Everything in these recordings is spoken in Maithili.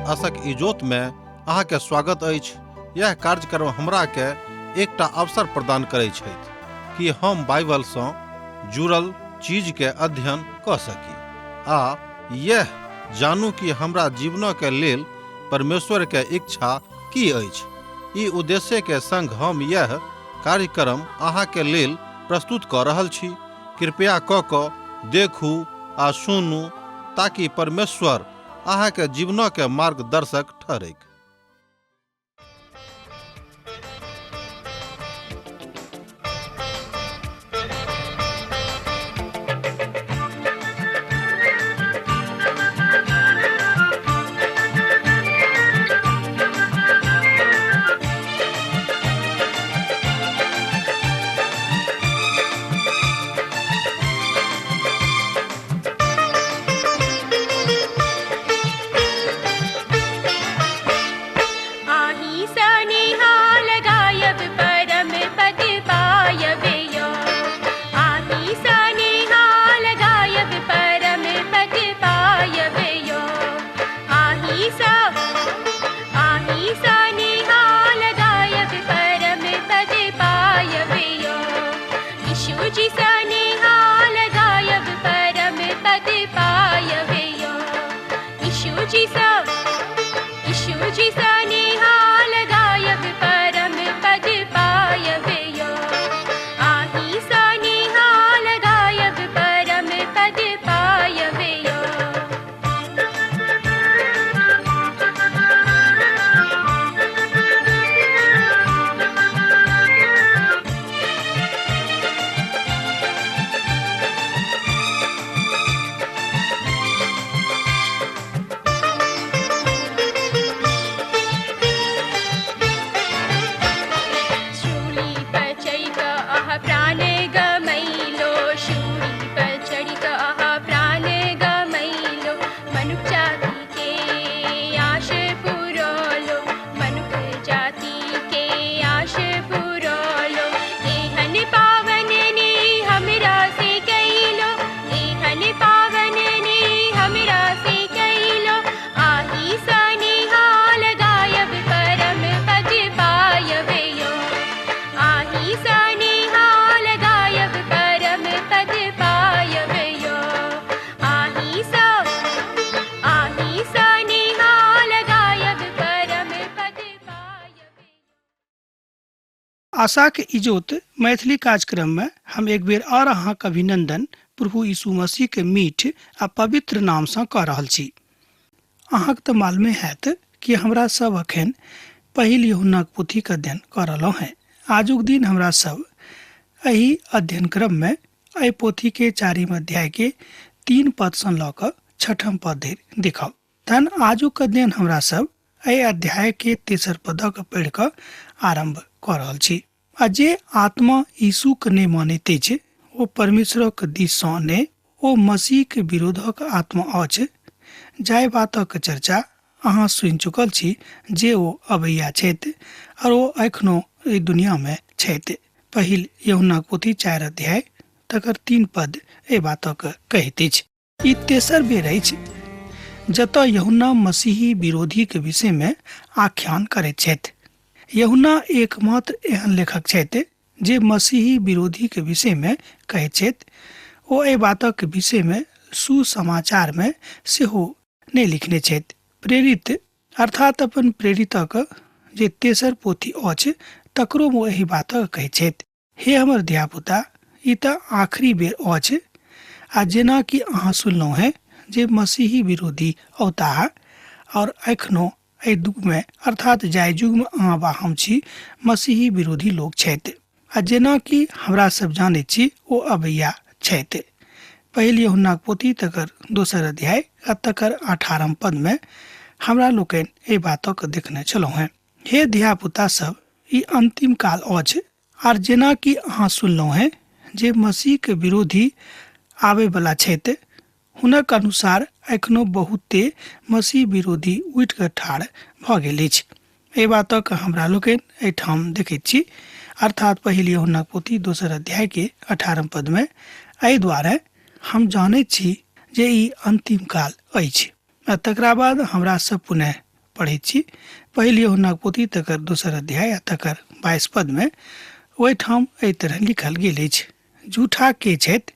आशक इजोत में अहाँ के स्वागत अछि। यह कार्यक्रम हमरा के एकटा अवसर प्रदान करै छथि कि हम बाइबल सँ जुड़ल चीज के अध्ययन क सकी आ यह जानू कि हमरा जीवन के लेल परमेश्वर के इच्छा की अछि। ई उद्देश्य के संग हम यह कार्यक्रम अहाँ के लेल प्रस्तुत क रहल छी। कृपया क क देखू आ सुनू ताकि परमेश्वर अहाँ के जीवन के मार्गदर्शक ठहरैक। आही सनिहाल गायब परम पद पायब यो। आही सनिहाल गायब परम पद पायब यो। आही सा आही सनिहाल गायब परम पद पायब यो। यीशु जी सनिहाल गायब परम पद पायब यो। यीशु जी सा यीशु जी सनिहाल गायब परम पद पायब यो। आही सनिहाल गायब परम पद पायब यो। शूली पर चढ़ि कऽ अहाँ प्राण गमैलो। शूली पर चढ़ि कऽ अहाँ प्राण गमैलो। मनुख जाति के आश पुरौलो। मनुख जाति के आश पुरौलो। एहन पावन ने हमरा से कैलो। एहन पावन ने हमरा से कैलो। आही सनिहाल गायब परम पद पायब यो। आही सनिहाल गायब परम पद पायब यो। आही सा आही सनिहाल गायब परम पद पायब। आशाक इजोत मैथिली कार्यक्रम में हम एक बेर और अहाँक अभिनंदन प्रभु यीशु मसीह के मीठ आ पवित्र नाम सँ कऽ रहल छी। अहाँक तऽ मालूमे हैत कि हमरा सब अखन पहिल यूहन्नाक पोथीक अध्ययन कऽ रहलहुँ हेँ। आजुक दिन हमरा सब एहि अध्ययन क्रम में एहि पोथी के 4 अध्याय के 3 पद सँ लऽ कऽ 6 पद धरि देखब। तहन आजुक अध्ययन हमरा सब एहि अध्याय के 3 पदक पढ़ि कऽ आरंभ कऽ रहल छी। आ जे आत्मा यीशुक नहि मानैत अछि ओ परमेश्वरक दिस सँ नहि, ओ मसीहक विरोधक आत्मा अछि। जाहि बातक चर्चा अहाँ सुनि चुकल छी जे ओ अबैया छथि और ओ एखनो एहि दुनिया में छथि। पहिल यूहन्नाक पोथी 4 अध्याय तकर 3 पद एहि बातक कहैत अछि। ई तेसर बेर अछि जतऽ यूहन्ना मसीही विरोधीक विषय में आख्यान करैत छथि। यूहन्ना एकमात्र एहन लेखक छथि जे मसीही विरोधीक विषय में कहैत छथि। ओ एहि बातक विषय में सुसमाचार में सेहो नहि लिखने छथि। प्रेरित अर्थात अपन प्रेरितक जे तेसर पोथी अछि तकरो ओ एहि बातक कहैत छथि। हे हमर धियापुता, ई तऽ आखिरी बेर अछि आ जेना कि अहाँ सुनलहुँ हेँ जे मसीही विरोधी औताह और एखनो एहि युगमे अर्थात जाहि युगमे अहाँ वा हम छी मसीही विरोधी लोक छथि आ जेना कि हमरा सब जानैत छी ओ अबैया छथि। पहिल यूहन्नाक पोथी तकर 2 अध्याय आ तकर 18 पदमे हमरा लोकनि एहि बातक देखने छलहुँ हेँ। हे धियापुता सब, ई अंतिम काल अछि आर जेना कि अहाँ सुनलहुँ हेँ जे मसीह के विरोधी आबयवला छथि, हुनक अनुसार एखनो बहुते मसीह विरोधी उठि कऽ ठाढ़ भऽ गेल अछि। एहि बातक हमरा लोकनि एहिठाम देखैत छी, अर्थात पहिल यूहन्नाक पोथी 2 अध्याय के 18 पदमे, एहि दुआरे हम जानैत छी जे ई अंतिम काल अछि। आ तकरा बाद हमरा सब पुनः पढ़ैत छी पहिल यूहन्नाक पोथी तकर दोसर अध्याय आ तकर 22 पद में ओहिठाम एहि तरह लिखल गेल अछि, झूठा के छथि?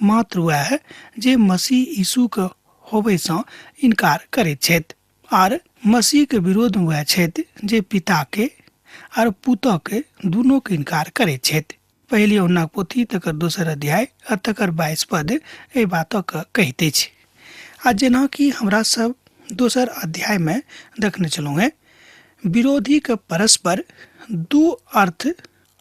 मात्र वएह जे मसीह यीशुके होबयसँ इनकार करैत छथि, आर मसीहके विरोधमे वएह छथि जे पिताके आर पुतके दुनूके इनकार करैत छथि। पहिल यूहन्नाक पोथी तकर दोसर अध्याय आ तकर 22 पद एहि बातक कहैत अछि। आ जेनाकि हमरा सब दोसर अध्याय में देखने छलहुँ हेँ, विरोधीके परस्पर दू अर्थ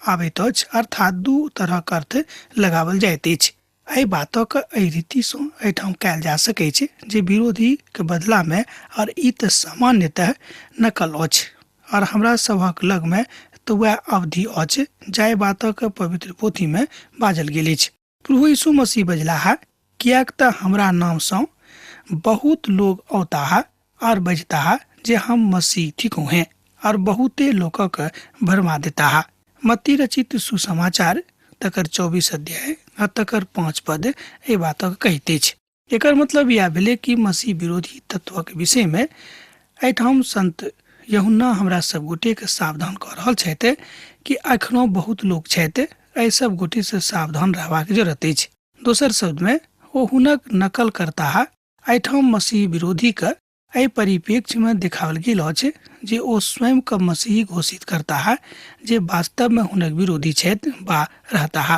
आबैत अछि, अर्थात दू तरहक अर्थ लगावल जाइत अछि। एहि बातक एहि रीतिसँ एहिठाम कयल जा सकैत छै जे विरोधीके बदलामे, आओर ई तऽ सामान्यतः नकल अछि, आओर हमरा सभक लगमे तऽ वएह अवधि अछि जाहि बातक पवित्र पोथीमे बाजल गेल अछि। प्रभु यीशु मसीह बजलाह, किएक तऽ हमरा नामसँ बहुत लोग औताह आर बजताह जे हम मसीह थिकहुँ हेँ, और बहुते लोकक भरमा देताह। मत्ती रचित सुसमाचार तकर 24 अध्याय आ तकर 5 पद एहि बातक कहैत अछि। एकर मतलब इएह भेलै कि मसीह विरोधी तत्वक विषयमे एहिठाम संत यूहन्ना हमरा सब गोटेके सावधान कऽ रहल छथि कि एखनो बहुत लोक छथि, एहि सब गोटेसँ सावधान रहबाक जरूरत अछि। दोसर शब्दमे ओ हुनक नकल करताह। एहिठाम मसीह विरोधीके एहि परिप्रेक्ष्यमे देखाओल गेल अछि जे ओ स्वयंके मसीह घोषित करताह जे वास्तवमे हुनक विरोधी छथि वा रहताह।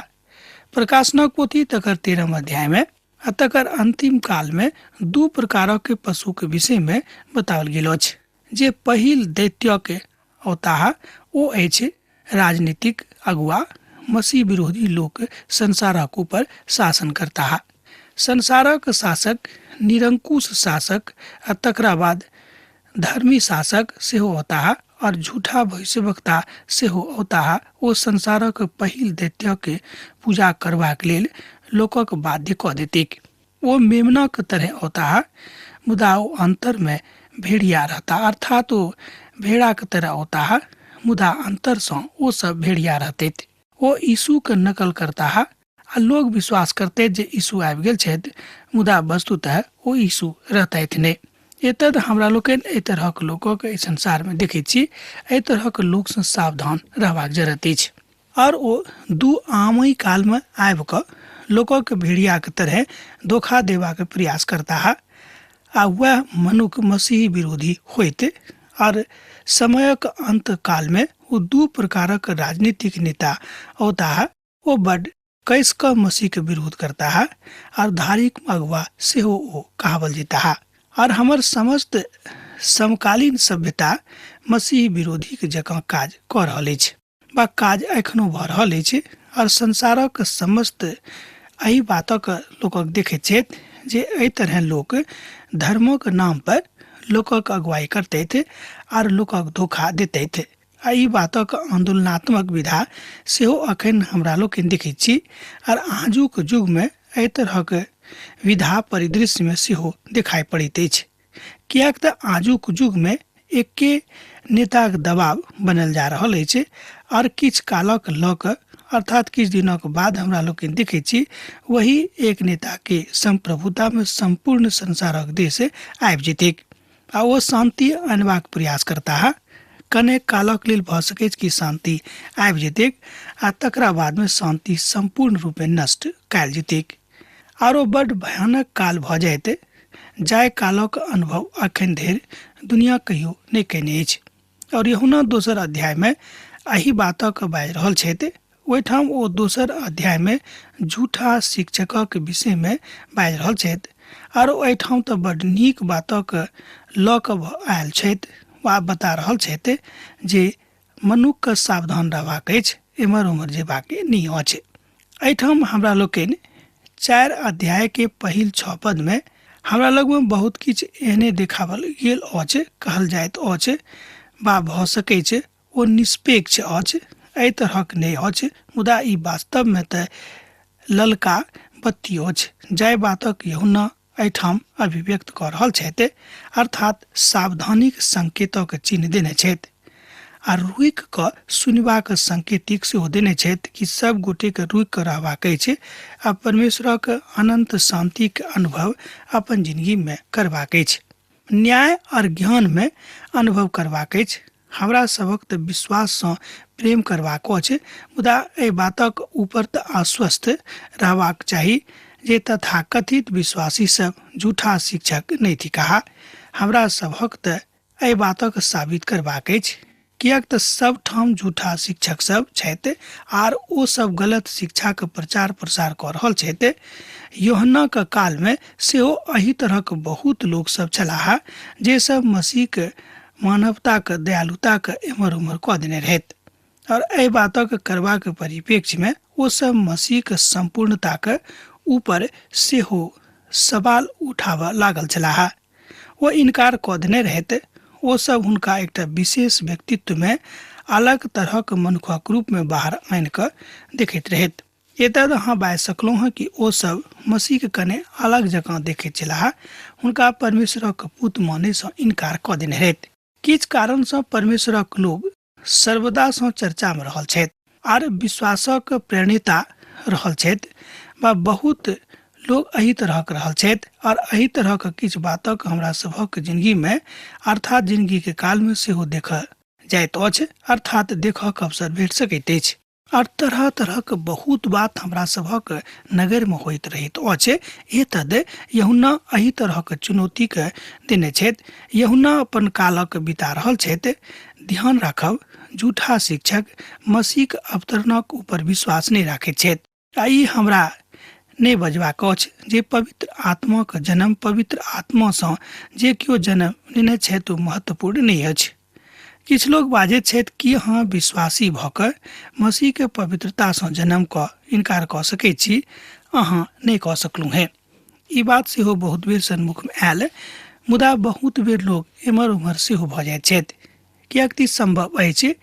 प्रकाशनक पोथी तकर 13 अध्यायमे आ तकर अंतिम कालमे दू प्रकारक पशुके विषयमे बताओल गेल अछि। जे पहिल दैत्यके औताह ओ अछि राजनीतिक अगुआ, मसीह विरोधी लोक संसारक ऊपर शासन करताह। संसारक शासक निरंकुश शासक आ तकरा बाद धर्मी शासक सेहो औताह और झूठा भविष्यवक्ता सेहो औताह। ओ संसारक पहिल दैत्यके पूजा करबाक लेल लोकक बाध्य कऽ देतिक। ओ मेमनाक तरह औताह, मुदा ओ अंतरमे भेड़िया रहता, अर्थात ओ भेड़ाक तरह औताह, मुदा अंतरसँ ओ सब भेड़िया रहतैत। ओ यीशुके नकल करताह आ लोग विश्वास करते जे यीशु आबि गेल छथि, मुदा वस्तुतः ओ यीशु रहतथि नहि। एतद हमरा लोकनि एहि तरहक लोकक एहि संसारमे देखैत छी। एहि तरहक लोकसँ सावधान रहबाक जरूरत अछि। और ओ दू आमई कालमे आबि कऽ लोकक भेड़ियाक तरह धोखा देबाक प्रयास करताह आ वएह मनुख मसीह विरोधी होइत। और समयक अंत कालमे ओ दू प्रकारक राजनीतिक नेता औताह। ओ बड कैस कऽ मसीहके विरोध करताह और धार्मिक अगुआ सेहो ओ कहावल जेताह। और हमर समस्त समकालीन सभ्यता मसीह विरोधीके जकाँ काज कऽ रहल अछि वा काज एखनो भऽ रहल अछि। और संसारक समस्त एहि बातक लोकक देखैत छथि जे एहि तरह लोक धर्मक नाम पर लोकक अगुवाई करतथि आर लोकक धोखा देतथि। आ ई बातक आन्दोलनात्मक विधा सेहो अखन हमरा लोकनि देखैत छी आर आजुक युगमे एहि तरहक विधा परिदृश्यमे सेहो देखाइ पड़ैत अछि, किएक तऽ आजुक युगमे एके नेताक दबाव बनल जा रहल अछि। आओर किछु कालक लऽ कऽ अर्थात किछु दिनक बाद हमरा लोकनि देखैत छी वही एक नेताके सम्प्रभुतामे सम्पूर्ण संसारक देश आबि जेतैक आ ओ शान्ति अनबाक प्रयास करताह। कने कालक लेल भऽ सकैछ कि शान्ति आबि जेतैक आ तकरा बादमे शान्ति सम्पूर्ण रूपे नष्ट कयल जेतैक। आरो बड्ड भयानक काल भऽ जाइत, जाहि कालक अनुभव अखन धरि दुनिया कहियो नहि कयने अछि। और यूहन्ना दोसर अध्यायमे एहि बातक बाजि रहल छथि। ओहिठाम ओ दोसर अध्यायमे झूठा शिक्षकक विषयमे बाजि रहल छथि। आर एहिठाम तऽ बड्ड नीक बातक लऽ कऽ आयल छथि वा बता रहल छथि जे मनुखके सावधान रहबाक अछि, एम्हर ओम्हर जेबाक नहि अछि। एहिठाम हमरा लोकनि 4 अध्यायके पहिल 6 पदमे हमरा लगमे बहुत किछु एहने देखावल गेल अछि, कहल जाइत अछि वा भऽ सकैछ ओ निष्पेक्ष अछि, एहि तरहक नहि अछि, मुदा ई वास्तवमे तऽ ललका बत्ती अछि जाहि बातक यूहन्ना एहिठाम अभिव्यक्त कऽ रहल छथि, अर्थात सावधानीक संकेतक चिन्ह देने छथि आ रुकि कऽ सुनबाक संकेतिक सेहो देने छथि कि सब गोटेके रुकि कऽ रहबाक अछि आ परमेश्वरक अनंत शान्तिक अनुभव अपन जिंदगीमे करबाक अछि। न्याय और ज्ञान में अनुभव करबाक अछि। हमरा सभक तऽ विश्वाससँ प्रेम करबाक अछि, मुदा एहि बातक ऊपर तऽ आश्वस्त रहबाक चाही जे तथाकथित विश्वासी सब झूठा शिक्षक नहि थिकाह। हमरा सभक तऽ एहि बातक साबित करबाक अछि, किएक तऽ सब ठाम झूठा शिक्षक सब छथि आर ओ सब गलत शिक्षाके प्रचार प्रसार कऽ रहल छथि। यूहन्नाके कालमे सेहो एहि तरहक बहुत लोक सब छलाह जे सब मसीहके मानवताके दयालुताके एम्हर उम्हर कऽ देने रहथि और एहि बातक करबाक परिप्रेक्ष्यमे ओ सब मसीहके सम्पूर्णताके ऊपर सेहो सवाल उठाबऽ लागल छलाह। ओ इनकार कऽ देने रहथि। ओ सब हुनका एकटा विशेष व्यक्तित्वमे अलग तरहक मनुखक रूपमे बाहर आनि कऽ देखैत रहथि। एतऽ अहाँ बाजि सकलहुँ हँ कि ओ सब मसीहके कने अलग जकाँ देखैत छलाह। हुनका परमेश्वरक पुत मानैसँ इनकार कऽ देने रहथि। किछु कारणसँ परमेश्वरक लोक सर्वदासँ चर्चामे रहल छथि आर विश्वासक प्रेरणिता रहल छथि वा बहुत लोग एहि तरहक रहल छथि और एहि तरहक किछु बातक हमरा सभक जिंदगीमे अर्थात जिंदगीके कालमे सेहो देखल जाइत अछि, अर्थात देखक अवसर भेट सकैत अछि। और तरह तरहक बहुत बात हमरा सभक नगरमे होइत रहैत अछि। एतद यूहन्ना एहि तरहक चुनौतीके देने छथि। यूहन्ना अपन कालक बिता रहल छथि। ध्यान राखब, झूठा शिक्षक मसीहक अवतरणक ऊपर विश्वास नहि राखैत छथि। आ ई हमरा नहि बजबाक अछि जे पवित्र आत्माक जन्म पवित्र आत्मासँ जे केओ जन्म लेने छथि ओ महत्वपूर्ण नहि अछि। किछु लोक बाजैत छथि कि अहाँ विश्वासी भऽ कऽ मसीहके पवित्रतासँ जन्म कऽ इनकार कऽ सकैत छी, अहाँ नहि कऽ सकलहुँ हेँ। ई बात सेहो बहुत बेर सन्मुखमे आयल, मुदा बहुत बेर लोक एम्हर ओम्हर सेहो भऽ जाइत छथि। किएक तऽ ई सम्भव अछि,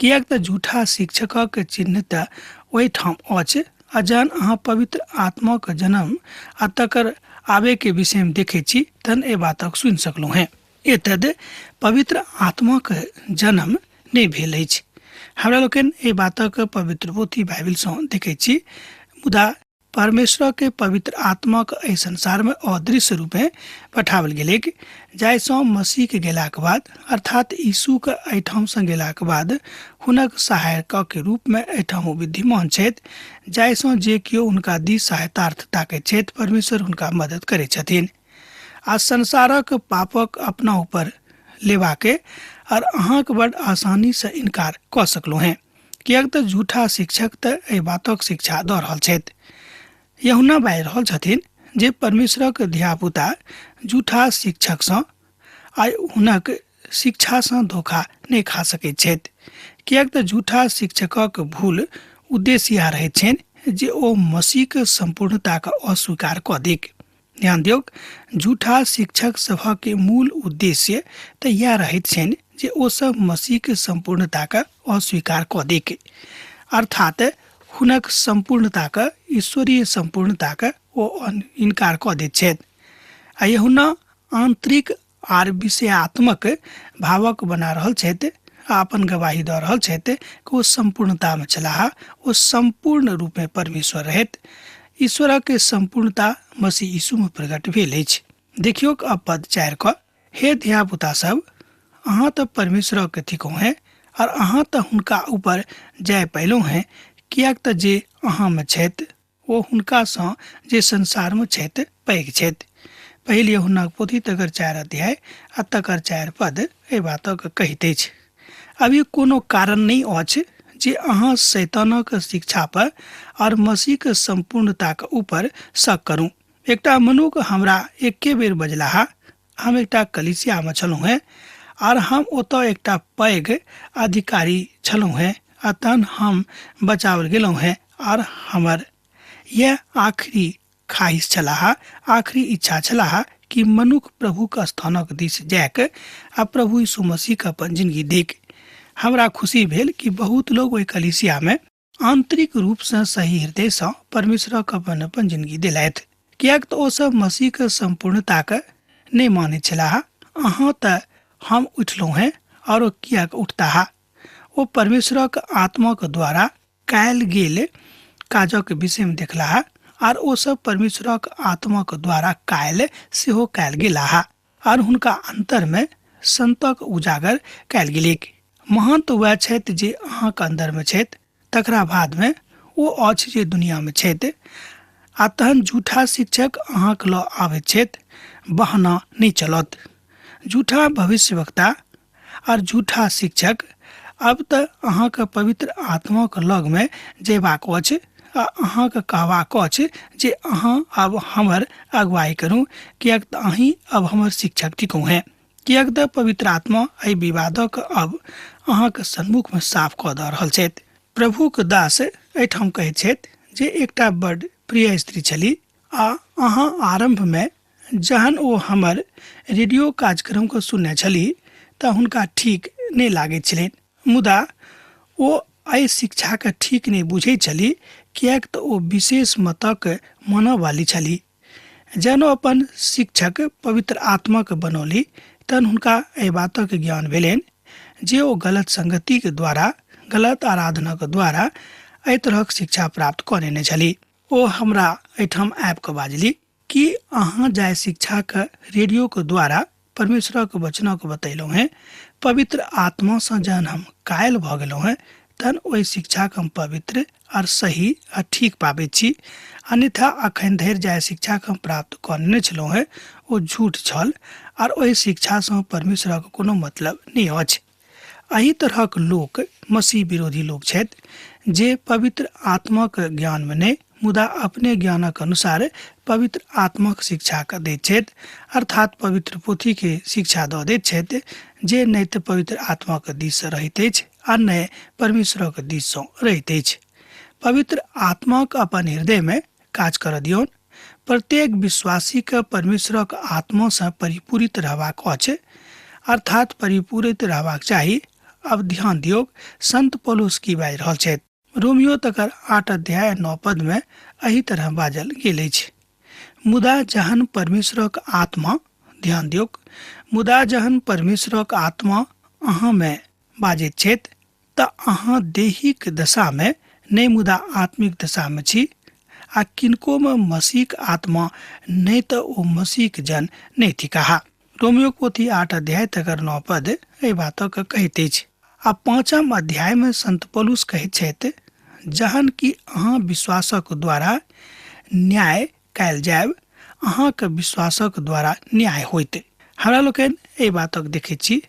किएक तऽ झूठा शिक्षकक चिन्ह तऽ ओहिठाम अछि आ जहन अहाँ पवित्र आत्माक जन्म आ तकर आबैके विषयमे देखैत छी तहन एहि बातक सुनि सकलहुँ हेँ। एतद पवित्र आत्माक जन्म नहि भेल अछि। हमरा लोकनि एहि बातक पवित्र पोथी बाइबिलसँ देखैत छी, मुदा परमेश्वरके पवित्र आत्माक एहि संसारमे अदृश्य रूपे पठाओल गेलैक, जाहिसँ मसीहके गेलाक बाद अर्थात यीशुके एहिठामसँ गेलाक बाद हुनक सहायकके रूपमे एहिठाम ओ विद्यमान छथि, जाहिसँ जे केओ हुनका दिस सहायतार्थ ताकैत छथि परमेश्वर हुनका मदद करैत छथिन आ संसारक पापक अपना ऊपर लेबाके और अहाँके बड आसानीसँ इनकार कऽ सकलहुँ हेँ, किएक तऽ झूठा शिक्षक तऽ एहि बातक शिक्षा दऽ रहल छथि। यूहन्ना बाजि रहल छथिन जे परमेश्वरक धियापुता झूठा शिक्षकसँ आ हुनक शिक्षासँ धोखा नहि खा सकैत छथि, किएक तऽ झूठा शिक्षकक भूल उद्देश्य इएह रहैत छनि जे ओ मसीहके सम्पूर्णताके अस्वीकार कऽ देक। ध्यान दियौक, झूठा शिक्षक सभक मूल उद्देश्य तऽ इएह रहैत छनि जे ओ सब मसीहके सम्पूर्णताके अस्वीकार कऽ देक, अर्थात हुनक सम्पूर्णताके, ईश्वरीय सम्पूर्णताके ओ इनकार कऽ दैत छथि। आ यूहन्ना आंतरिक आर विषयात्मक भावक बना रहल छथि आ अपन गवाही दऽ रहल छथि कि ओ सम्पूर्णतामे छलाह, ओ सम्पूर्ण रूपमे परमेश्वर रहथि। ईश्वरक सम्पूर्णता मसीह यीशुमे प्रकट भेल अछि। देखियौक अब पद 4 क, हे धियापुता सब, अहाँ तऽ परमेश्वरक थिकहुँ हेँ और अहाँ तऽ हुनका ऊपर जय पयलहुँ हेँ, किएक तऽ जे अहाँमे छथि ओ हुनकासँ जे संसारमे छथि पैघ छथि। पहिल यूहन्नाक पोथी तकर 4 अध्याय आ तकर 4 पद एहि बातक कहैत अछि। अभी कोनो कारण नहि अछि जे अहाँ शैतानक शिक्षा पर और मसीहक सम्पूर्णताक ऊपर शक करू। एकटा मनुख हमरा एके बेर बजलाह, हम एकटा कलीसियामे छलहुँ हेँ आर हम ओतऽ एकटा पैघ अधिकारी छलहुँ हेँ आ तहन हम बचाओल गेलहुँ हेँ आर हमर यैह आखिरी ख्वाहिश छलाह, आखिरी इच्छा छलाह कि मनुख प्रभुक स्थानक दिस जायक आ प्रभु यीशु मसीहके अपन जिंदगी देक। हमरा खुशी भेल कि बहुत लोग ओहि कलीसियामे आंतरिक रूपसँ सही हृदयसँ परमेश्वरक अपन अपन जिंदगी देलथि, किएक तऽ ओ सब मसीहके सम्पूर्णताके नहि मानैत छलाह। अहाँ तऽ हम उठलहुँ हेँ आओर ओ किएक उठताह? ओ परमेश्वरक आत्माक द्वारा कयल गेल काजक विषयमे देखलाह आर ओ सब परमेश्वरक आत्माक द्वारा कायल सेहो कयल गेलाह। आर हुनका अन्तरमे संतक उजागर कयल गेलैक। महान तऽ वएह छथि जे अहाँके अन्दरमे छथि, तकरा बादमे ओ अछि जे दुनियामे छथि। आ तहन झूठा शिक्षक अहाँके लऽ आबैत छथि, बहाना नहि चलत। झूठा भविष्यवक्ता आर झूठा शिक्षक, अब तऽ अहाँके पवित्र आत्माके लगमे जयबाक अछि आ अहाँके कहबाक अछि जे अहाँ अब हमर अगुवाई करू, किएक तऽ अहीं अब हमर शिक्षक थिकहुँ हेँ। किएक तऽ पवित्र आत्मा एहि विवादक अब अहाँके सन्मुखमे साफ कऽ दऽ रहल छथि। प्रभुक दास एहिठाम कहैत छथि जे एकटा बड प्रिय स्त्री छली आ अहाँ आरम्भमे जहन ओ हमर रेडियो कार्यक्रमके सुनने छली तऽ हुनका ठीक नहि लागैत छलनि, मुदा ओ एहि शिक्षाके ठीक नहि बुझैत छली, किएक तऽ ओ विशेष मतक मानऽवाली छली। जहन ओ अपन शिक्षक पवित्र आत्माके बनौली तहन हुनका एहि बातक ज्ञान भेलनि जे ओ गलत संगतिके द्वारा, गलत आराधनाके द्वारा एहि तरहक शिक्षा प्राप्त कऽ लेने छली। ओ हमरा एहिठाम आबि कऽ बाजली कि अहाँ जाहि शिक्षाके रेडियोके द्वारा परमेश्वरक वचनक बतेलहुँ हेँ, पवित्र आत्मासँ जहन हम कायल भऽ गेलहुँ हेँ तहन ओहि शिक्षाके हम पवित्र आर सही आ ठीक पाबैत छी, अन्यथा अखन धरि जाहि शिक्षाके हम प्राप्त कऽ नेने छलहुँ हेँ ओ झूठ छल आर ओहि शिक्षासँ परमेश्वरक कोनो मतलब नहि अछि। एहि तरहक लोक मसीह विरोधी लोक छथि जे पवित्र आत्माक ज्ञानमे नहि, मुदा अपने ज्ञानक अनुसार पवित्र आत्माक शिक्षाके दैत छथि, अर्थात पवित्र पोथीके शिक्षा दऽ दैत छथि जे नहि तऽ पवित्र आत्माक दिससँ रहैत अछि आ नहि परमेश्वरक दिससँ रहैत अछि। पवित्र आत्माक अपन हृदयमे काज करऽ दियौन। प्रत्येक विश्वासीके परमेश्वरक आत्मासँ परिपूरित रहबाक अछि, अर्थात परिपूरित रहबाक चाही। अब ध्यान दियौक संत पौलुस की बाजि रहल छथि। रोमियो तकर 8 अध्याय 9 पदमे एहि तरह बाजल गेल अछि, मुदा जहन परमेश्वरक आत्मा, ध्यान दियौक, मुदा जहन परमेश्वरक आत्मा अहाँमे बाजैत छथि तऽ अहाँ दैहिक दशामे नहि मुदा आत्मिक दशामे छी, आ किनकोमे मसीहक आत्मा नहि तऽ ओ मसीहक जन नहि थिकाह। रोमियो पोथी 8 अध्याय तकर 9 पद एहि बातक कहैत अछि। आ 5 अध्यायमे संत पौलुस कहैत छथि, जहन कि अहाँ विश्वासक द्वारा न्याय कयल जायब, अहाँके विश्वासक द्वारा न्याय होइत। हमरा लोकनि एहि बातक देखैत छी।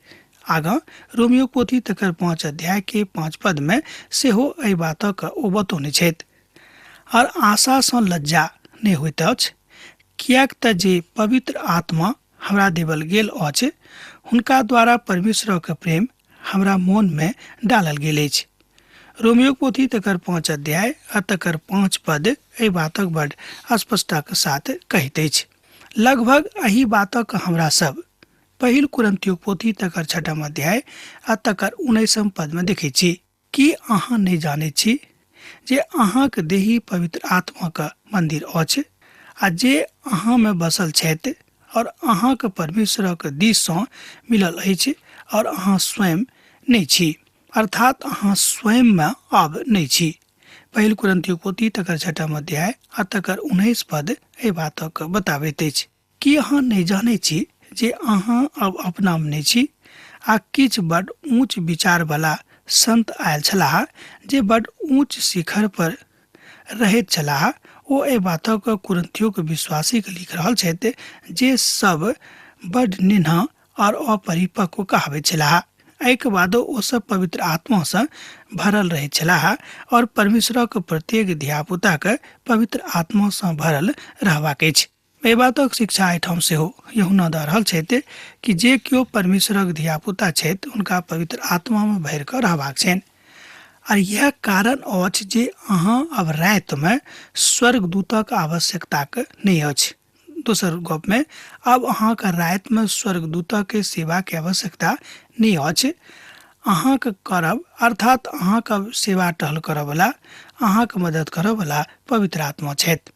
आगाँ रोमियो पोथी तकर 5 अध्याय के 5 पद में सेहो एहि बातक ओ बतौने छथि। और आशासँ लज्जा नहि होइत अछि, किएक तऽ जे पवित्र आत्मा हमरा देवल गेल अछि हुनका द्वारा परमेश्वरक प्रेम हमरा मोनमे डालल गेल अछि। रोमियो पोथी तकर 5 अध्याय आ तकर 5 पद एहि बातक बड स्पष्टताक साथ कहैत अछि। लगभग एहि बातक हमरा सब पहिल कुरिन्थियो पोथी तकर 6 अध्याय आ तकर 19 पदमे देखैत छी। की अहाँ नहि जानैत छी जे अहाँक देही पवित्र आत्माक मंदिर अछि आ जे अहाँमे बसल छथि और अहाँक परमेश्वरक दिससँ मिलल अछि और अहाँ स्वयं नहि छी, अर्थात अहाँ स्वयंमे आब नहि छी। पहिल कुरिन्थियो पोथी तकर 6 अध्याय आ तकर 19 पद एहि बातक बताबैत अछि। की अहाँ नहि जानैत छी जे अहाँ अब अपनामे नहि छी? आ किछु बड ऊँच विचारवला संत आयल छलाह जे बड ऊँच शिखर पर रहैत छलाह। ओ एहि बातक कुरिन्थियोक विश्वासीके लिख रहल छथि जे सब बड निन्हा और अपरिपक्व कहाबैत छलाह। एहिके बादो ओ सब पवित्र आत्मासँ भरल रहैत छलाह और परमेश्वरक प्रत्येक धियापुताके पवित्र आत्मासँ भरल रहबाक अछि। एहि बातक शिक्षा एहिठाम सेहो यूहन्ना दऽ रहल छथि कि जे केओ परमेश्वरक धियापुता छथि हुनका पवित्र आत्मामे भरि कऽ रहबाक छनि। आर इएह कारण अछि जे अहाँ अब रातिमे स्वर्गदूतक आवश्यकताक नहि अछि। दोसर गपमे आब अहाँके रातिमे स्वर्गदूतक सेवाके आवश्यकता नहि अछि। अहाँके करब अर्थात अहाँके सेवा टहल करऽवला, अहाँके मदद करऽवला पवित्र आत्मा छथि।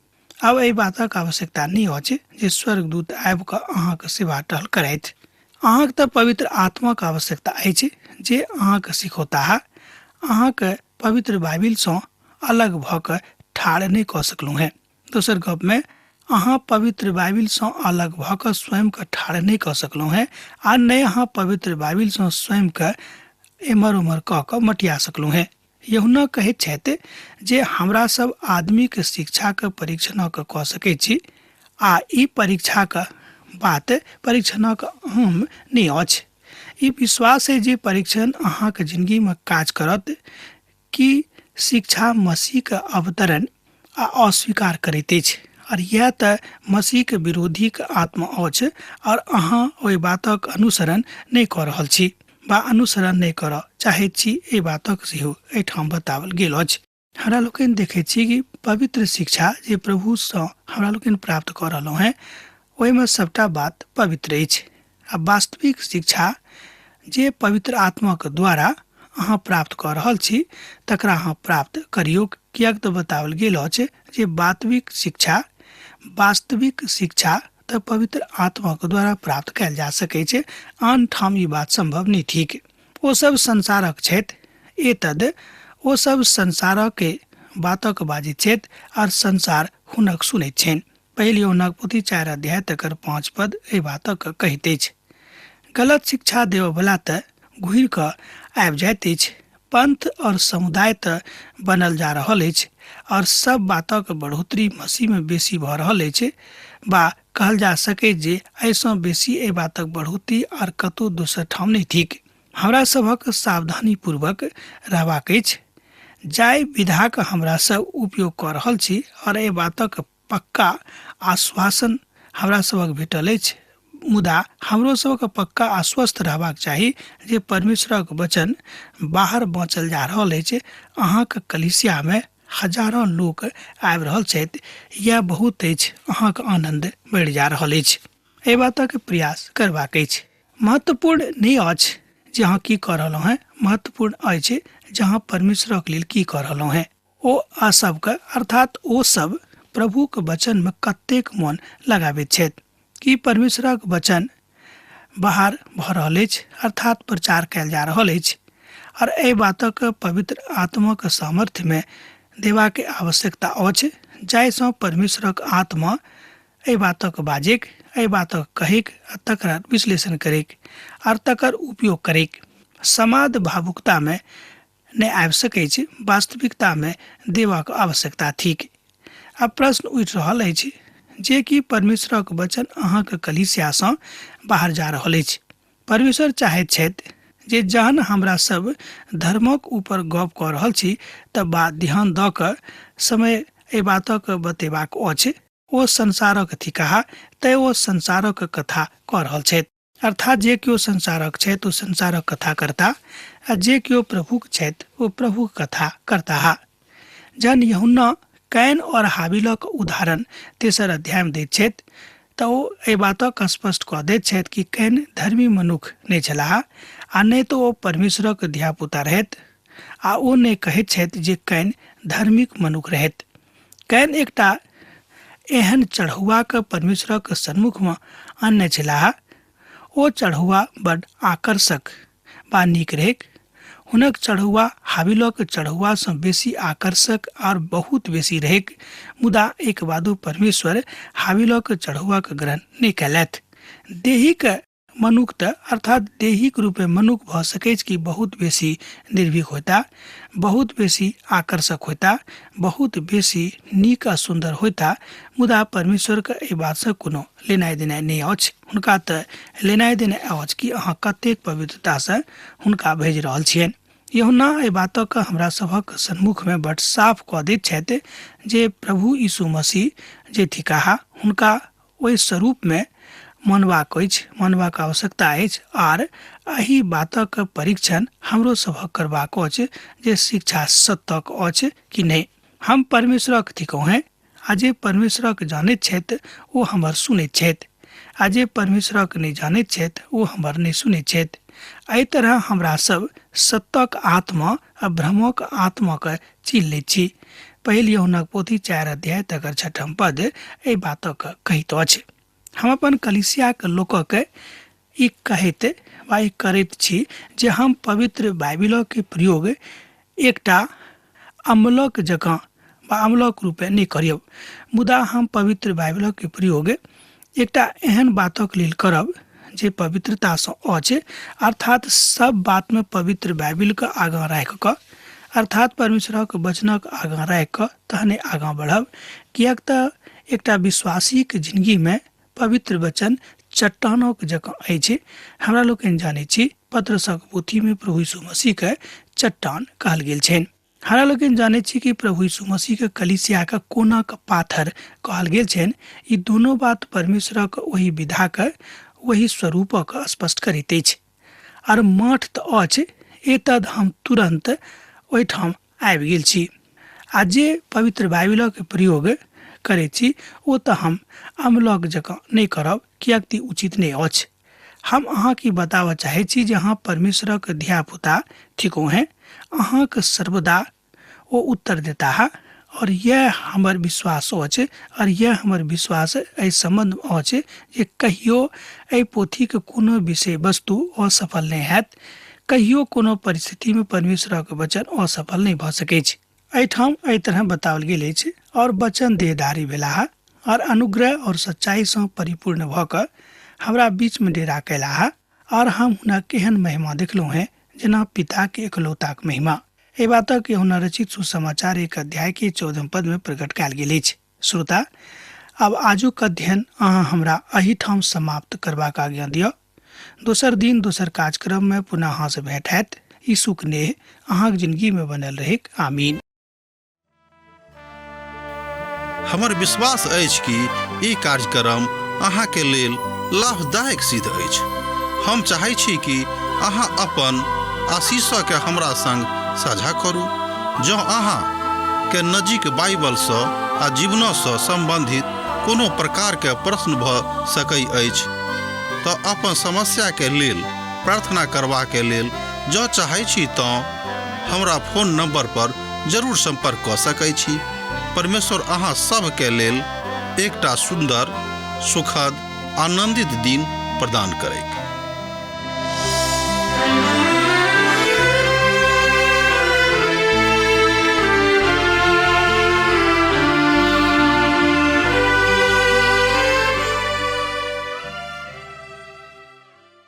आब एहि बातक आवश्यकता नहि अछि जे स्वर्गदूत आबि कऽ अहाँके सेवा टहल करथि। अहाँके तऽ पवित्र आत्माक आवश्यकता अछि जे अहाँके सिखौताह। अहाँके पवित्र बाइबिलसँ अलग भऽ कऽ ठाढ़ नहि कऽ सकलहुँ हेँ। दोसर गपमे अहाँ पवित्र बाइबिलसँ अलग भऽ कऽ स्वयंके ठाढ़ नहि कऽ सकलहुँ हेँ आ नहि अहाँ पवित्र बाइबिलसँ स्वयंके एम्हर ओम्हर कऽ कऽ मटिया सकलहुँ हेँ। यहुना कहैत छथि जे हमरा सब आदमीके शिक्षाके परीक्षणक कऽ सकैत छी आ ई परीक्षाक बात परीक्षणक अहम नहि अछि। ई विश्वास अइ जे परीक्षण अहाँके जिंदगीमे काज करत कि शिक्षा मसीहके अवतरण आ अस्वीकार करैत अछि आओर इएह तऽ मसीहके विरोधीके आत्मा अछि आओर अहाँ ओहि बातक अनुसरण नहि कऽ रहल छी वा अनुसरण नहि करऽ चाहैत छी, एहि बातक सेहो एहिठाम बताओल गेल अछि। हमरा लोकनि देखैत छी कि पवित्र शिक्षा जे प्रभुसँ हमरा लोकनि प्राप्त कऽ रहलहुँ हेँ ओहिमे सभटा बात पवित्र अछि आ वास्तविक शिक्षा जे पवित्र आत्माक द्वारा अहाँ प्राप्त कऽ रहल छी तकरा अहाँ प्राप्त करियौ, किएक तऽ बताओल गेल अछि जे वास्तविक शिक्षा तऽ पवित्र आत्माक द्वारा प्राप्त कयल जा सकैत छै, आन ठाम ई बात सम्भव नहि ठीक। ओ सब संसारक छथि, एतद ओ सब संसारक बातक बाजैत छथि आर संसार हुनक सुनैत छनि। पहिल यूहन्नाक पोथी 4 अध्याय तकर 5 पद एहि बातक कहैत अछि। गलत शिक्षा देबऽवला तऽ घुरि कऽ आबि जाइत अछि, पंथ और समुदाय तऽ बनल जा रहल अछि और सब बातक बढ़ोतरी मसीह में बेसी भऽ रहल अछि, बा कहल जा सकैत जे एहिसँ बेसी एहि बातक बढ़ोतरी आर कतहु दोसर ठाम नहि थिक। हमरा सभक सावधानी पूर्वक रहबाक अछि। जाहि विधाक हमरा सब उपयोग कऽ रहल छी और एहि बातक पक्का आश्वासन हमरा सभक भेटल अछि, मुदा हमरो सभक पक्का आश्वस्त रहबाक चाही जे परमेश्वरक वचन बाहर बाँचल जा रहल अछि। अहाँक कलीसियामे हजारों लोक आबि रहल छथि, यैह बहुत अछि, अहाँक आनन्द बढ़ि जा रहल अछि। एहि बातक प्रयास करबाक अछि। महत्वपूर्ण नहि अछि जे अहाँ की कऽ रहलहुँ हेँ, महत्वपूर्ण अछि जे अहाँ परमेश्वरक लेल की कऽ रहलहुँ हेँ। ओ आ सबके अर्थात ओ सब प्रभुक वचनमे कतेक मन लगाबैत छथि। की परमेश्वरक वचन बाहर भऽ रहल अछि, अर्थात प्रचार कयल जा रहल अछि, और एहि बातक पवित्र आत्माक सामर्थ्यमे देबाक आवश्यकता अछि, जाहिसँ परमेश्वरक आत्मा एहि बातक बाजैक, एहि बातक कहैक आ तकर विश्लेषण करैक और तकर उपयोग करैक। समाद भावुकतामे नहि आबि सकैछ, वास्तविकतामे देबाक आवश्यकता थिक। आब प्रश्न उठि रहल अछि जे कि परमेश्वरक वचन अहाँक कलीसियासँ बाहर जा रहल अछि। परमेश्वर चाहैत छथि जे जहन हमरा सब धर्मक ऊपर गप कऽ रहल छी तऽ बात ध्यान दऽ कऽ समय एहि बातक बतेबाक अछि। ओ संसारक थिकाह, तैं ओ संसारक कथा कऽ रहल छथि। अर्थात जे केओ संसारक छथि ओ संसारक कथा करता आ जे केओ प्रभुक छथि ओ प्रभुक कथा करताह। जहन यूहन्ना can और हाबिलक उदाहरण तेसर अध्यायमे दैत छथि तऽ ओ एहि बातक स्पष्ट कऽ दैत छथि कि can धर्मी मनुख नहि छलाह आ नहि तऽ ओ परमेश्वरक धियापुता रहथि आ ओ नहि कहैत छथि जे can धार्मिक मनुख रहथि। Can एकटा एहन चढ़ौआक परमेश्वरक सन्मुखमे अनने छलाह। ओ चढ़ौआ बड आकर्षक बा नीक रहैक। हुनक चढ़ौआ हाबिलक चढ़ौआसँ बेसी आकर्षक आओर बहुत बेसी रहैक, मुदा एक बादो परमेश्वर हाबिलक चढ़ौआक ग्रहण नहि कयलथि। देहीक मनुख तऽ अर्थात दैहिक रूपे मनुख भऽ सकैछ कि बहुत बेसी निर्भीक होता, बहुत बेसी आकर्षक होता, बहुत बेसी नीक आ सुन्दर होता, मुदा परमेश्वरके एहि बातसँ कोनो लेनाइ देनाइ नहि अछि। हुनका तऽ लेनाइ देनाइ अछि कि अहाँ कतेक पवित्रतासँ हुनका भेज रहल छियनि। यूहन्ना एहि बातक हमरा सभक सन्मुखमे बड साफ कऽ दैत छथि जे प्रभु यीशु मसीह जे थिकाह हुनका ओहि स्वरूपमे मानबाक अछि, मानबाक आवश्यकता अछि आर एहि बातक परीक्षण हमरो सभक करबाक अछि जे शिक्षा सत्यक अछि कि नहि। हम परमेश्वरक थिकहुँ हेँ आ जे परमेश्वरक जानैत छथि ओ हमर सुनैत छथि आ जे परमेश्वरक नहि जानैत छथि ओ हमर नहि सुनैत छथि। एहि तरह हमरा सब सत्यक आत्मा आ भ्रमक आत्माके चिन्ह लैत छी। पहिल यूहन्नाक पोथी 4 अध्याय तकर 6 पद एहि बातक कहैत अछि। हम अपन कलीसियाक लोकक ई कहैत वा ई करैत छी जे हम पवित्र बाइबिलक प्रयोग एकटा अम्लक जकाँ वा अमलक रूपे नहि करब, मुदा हम पवित्र बाइबलक प्रयोग एकटा एहन बातक लेल करब जे पवित्रतासँ अछि, अर्थात सब बातमे पवित्र बाइबिलके आगाँ राखि कऽ, अर्थात परमेश्वरक वचनक आगाँ राखि कऽ तहने आगाँ बढ़ब, किएक तऽ एकटा विश्वासीके जिंदगीमे पवित्र वचन चट्टानक जकाँ अछि। हमरा लोकनि जानै छी पत्रसक पोथीमे प्रभु यीशु मसीहके चट्टान कहल गेल छनि। हमरा लोकनि जानै छी कि प्रभु यीशु मसीहके कलीसियाके कोनाक पाथर कहल गेल छनि। ई दुनू बात परमेश्वरक ओहि विधाके ओहि स्वरूपक स्पष्ट करैत अछि। आर मठ तऽ अछि, एतद हम तुरन्त ओहिठाम आबि गेल छी आ जे पवित्र बाइबिलक प्रयोग करै छी ओ तऽ हम अमलक जकाँ नहि करब, किएक तऽ उचित नहि अछि। हम अहाँके बताबऽ चाहै छी जे अहाँ परमेश्वरक धियापुता थिकहुँ हेँ, अहाँके सर्वदा ओ उत्तर देताह और यह हमर विश्वास अछि और यह हमर विश्वास एहि सम्बन्धमे अछि जे कहियो एहि पोथीके कोनो विषय वस्तु असफल नहि हैत। कहियो कोनो परिस्थितिमे परमेश्वरक वचन असफल नहि भऽ सकैछ। एहिठाम एहि तरह बताओल गेल अछि, और वचन देहधारी भेलाह और अनुग्रह और सच्चाइसँ परिपूर्ण भऽ कऽ हमरा बीचमे डेरा कयलाह और हम हुनक एहन महिमा देखलहुँ हेँ जेना पिताके एकलौताक महिमा। एहि बातक यूहन्ना रचित सुसमाचार 1 अध्याय के 14 पद में प्रकट कयल गेल अछि। श्रोता, आब आजुक अध्ययन अहाँ हमरा एहिठाम समाप्त करबाक आज्ञा दिअ। दोसर दिन दोसर कार्यक्रम में पुनः अहाँ से भेंट हैत। यीशुक नेह अहाँक जिंदगी में बनल रहेक। आमीन। हमर विश्वास अछि कि ई कार्यक्रम अहाँके लेल लाभदायक सिद्ध अछि। हम चाहै छी कि अहाँ अपन आशीषके हमरा संग साझा करू। जँ अहाँ के नजीक बाइबलसँ आ जीवनसँ सम्बन्धित कोनो प्रकारके प्रश्न भऽ सकै अछि तऽ अपन समस्याके लेल प्रार्थना करबाके लेल जँ चाहै छी तँ हमरा फोन नंबर पर जरूर संपर्क कऽ सकै छी। परमेश्वर अहाँ सभके लेल एकटा सुन्दर, सुखद, आनंदित दिन प्रदान करैक।